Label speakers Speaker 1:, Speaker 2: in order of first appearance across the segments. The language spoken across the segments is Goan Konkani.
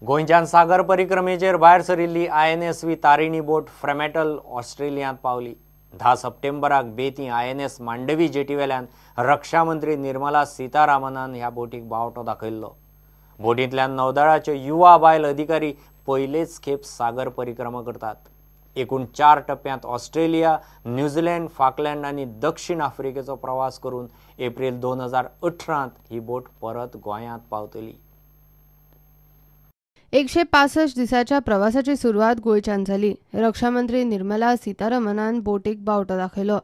Speaker 1: गोंयच्यान सागर परिक्रमेचेर भायर सरिल्ली INSV Tarini बोट फ्रेमेटल ऑस्ट्रेलियांत पावली. 10 सप्टेंबराक बेती INS Mandovi जेटीवेल्यान रक्षा मंत्री निर्मला सीतारामनान ह्या बोटीक बावटो दाखयल्लो. बोटींतल्यान नौदळाचे युवा बायल अधिकारी पयलेच खेप सागर परिक्रमा करतात. एकूण 4 टप्प्यांत ऑस्ट्रेलिया, न्यूझीलंड, फाकलँड आनी दक्षिण आफ्रिकेचो प्रवास करून एप्रिल 2018 ही बोट परत गोंयांत पावतली.
Speaker 2: 165 दिसाच्या प्रवासाची सुरवात गोंयच्यान जाली. रक्षामंत्री निर्मला सीतारमनान बोटीक बावटो दाखयलो.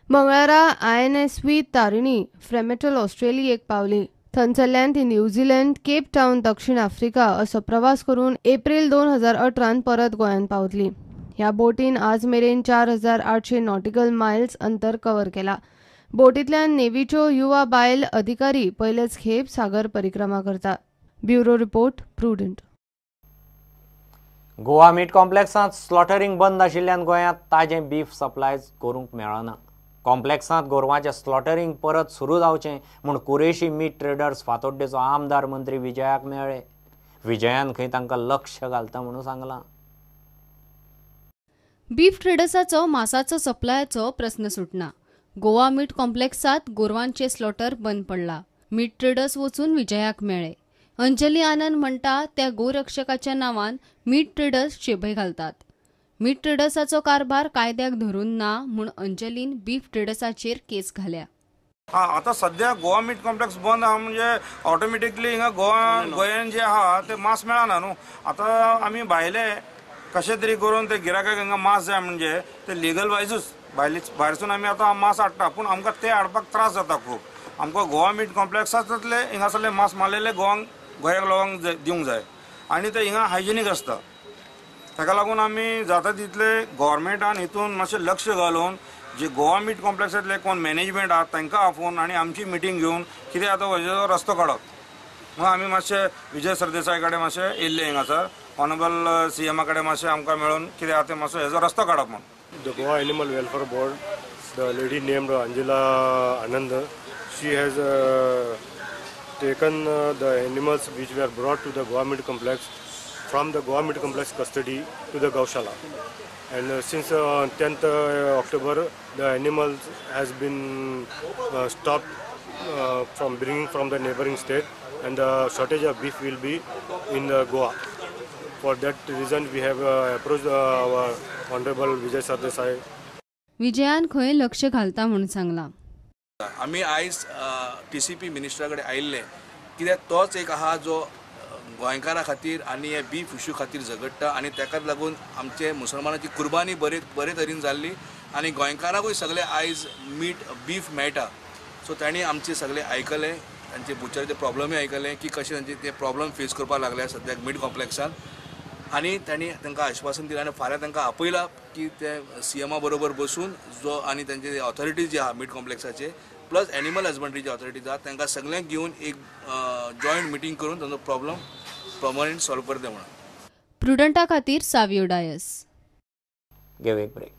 Speaker 2: मंगळारा INSV Tarini फ्रेमेटल ऑस्ट्रेलियेक पावली. थंयसरल्यान ती न्यूझीलंड, केप टावन, दक्षिण आफ्रिका असो प्रवास करून एप्रिल 2018 परत गोंयांत पावतली. ह्या बोटीन आज मेरेन 4800 नॉटिकल मायल्स अंतर कव्हर केला. बोटींतल्यान नेव्हीच्यो युवा बायल अधिकारी पयलेच खेप सागर परिक्रमा करता. Bureau report, Prudent.
Speaker 1: Goa meat कॉम्प्लेक्सांत स्लॉटरिंग बंद आशिल्ल्यान गोंयांत ताजें बीफ सप्लाय करूंक मेळना. कॉम्प्लेक्सांत गोरवांचें स्लॉटरिंग परत सुरू जावचें म्हूण कुरेशी मीट ट्रेडर्स फातोड्डेचो आमदार मंत्री विजयाक मेळ्ळे. विजयान खंय तांकां लक्ष घालता म्हणून सांगलां.
Speaker 3: बीफ ट्रेडर्साचो मासाचो सप्लायाचो प्रस्न सुटना. गोवा मीट कॉम्प्लेक्सांत गोरवांचे स्लॉटर बंद पडला. मीट ट्रेडर्स वचून विजयाक मेळ्ळे. अंजली आनंद म्हणटा त्या गोरक्षकाच्या नांवान मीट ट्रेडर्स चेपय घालतात. मीट ट्रेडर्साचो कारभार कायद्याक धरून ना म्हूण अंजलीन बीफ ट्रेडर्साचेर केस घाल्या.
Speaker 4: आतां सद्या गोवा मीट कॉम्प्लेक्स बंद आहा म्हणजे ऑटोमॅटिकली हिंगा गोवा गोंयान जे आहा ते मांस मेळना न्हू. आतां आमी भायले कशें तरी करून ते गिरायकाक हिंगा मांस जाय म्हणजे ते लिगल वायजूच भायरसून आमी आतां मांस हाडटा, पूण आमकां ते हाडपाक त्रास जाता खूब. आमकां गोवा मीट कॉम्प्लेक्सांतले हिंगासरले मांस मारलेले गोंयाक लोकांक दिवंक जाय आनी ते हिंगा हायजेनीक आसता. ताका लागून आमी जाता तितले गव्हर्मेंटान हितून मातशें लक्ष घालून जे गोवा मीट कॉम्प्लेक्सांतले कोण मॅनेजमेंट आहा तांकां आपोवन आनी आमची मिटींग घेवन कितें आतां हेजो रस्तो काडप म्हणून आमी मातशे विजय सरदेसाय कडेन मातशे येयल्ले हिंगासर ऑनरेबल सीएमा कडेन मातशें आमकां मेळून कितें आहा तें मातसो हेजो रस्तो काडप म्हूण.
Speaker 5: The Goa Animal Welfare Board, the lady named Anjala Anand, she has taken the animals which were brought to the Goa Meat Complex from the Goa Meat Complex custody to the Gaushala. And since 10th October, the animals has been stopped from bringing from the neighboring state, and the shortage of beef will be in Goa. For that reason, we have approached our Honorable Vijay Sardesai.
Speaker 3: विजयान खंय लक्ष घालता म्हूण सांगलां.
Speaker 6: आमी आयज TCP मिनिस्टरा कडेन आयिल्ले कित्याक तोच एक आहा जो गोंयकारां खातीर आनी हे बीफ इश्यू खातीर झगडटा आनी ताकाच लागून आमचे मुसलमानाची कुर्बानी बरे तरेन जाल्ली आनी गोंयकारांकूय सगळे आयज मीट बीफ मेळटा. सो तांणी आमचे सगळे आयकले, तांचे बुचराचे प्रॉब्लमूय आयकले की कशें तांचे ते प्रॉब्लम फेस करपाक लागले सद्याक मीट कॉम्प्लेक्सान आनी तांणी तांकां आश्वासन दिलें आनी फाल्यां तांकां आपयला की ते सीएमा बरोबर बसून जो आनी तांचे ऑथॉरिटीज जे आहा मीट कॉम्प्लेक्साचे प्लस एनिमल हजबंड्रीचे ऑथॉरिटीज आहा तांकां सगळ्यांक घेवन एक जॉयंट मिटींग करून तांचो प्रॉब्लम पर्मनंट सॉल्व करता म्हणून.
Speaker 3: प्रुडंटा खातीर सावियो डायस.
Speaker 1: घेवया एक ब्रेक.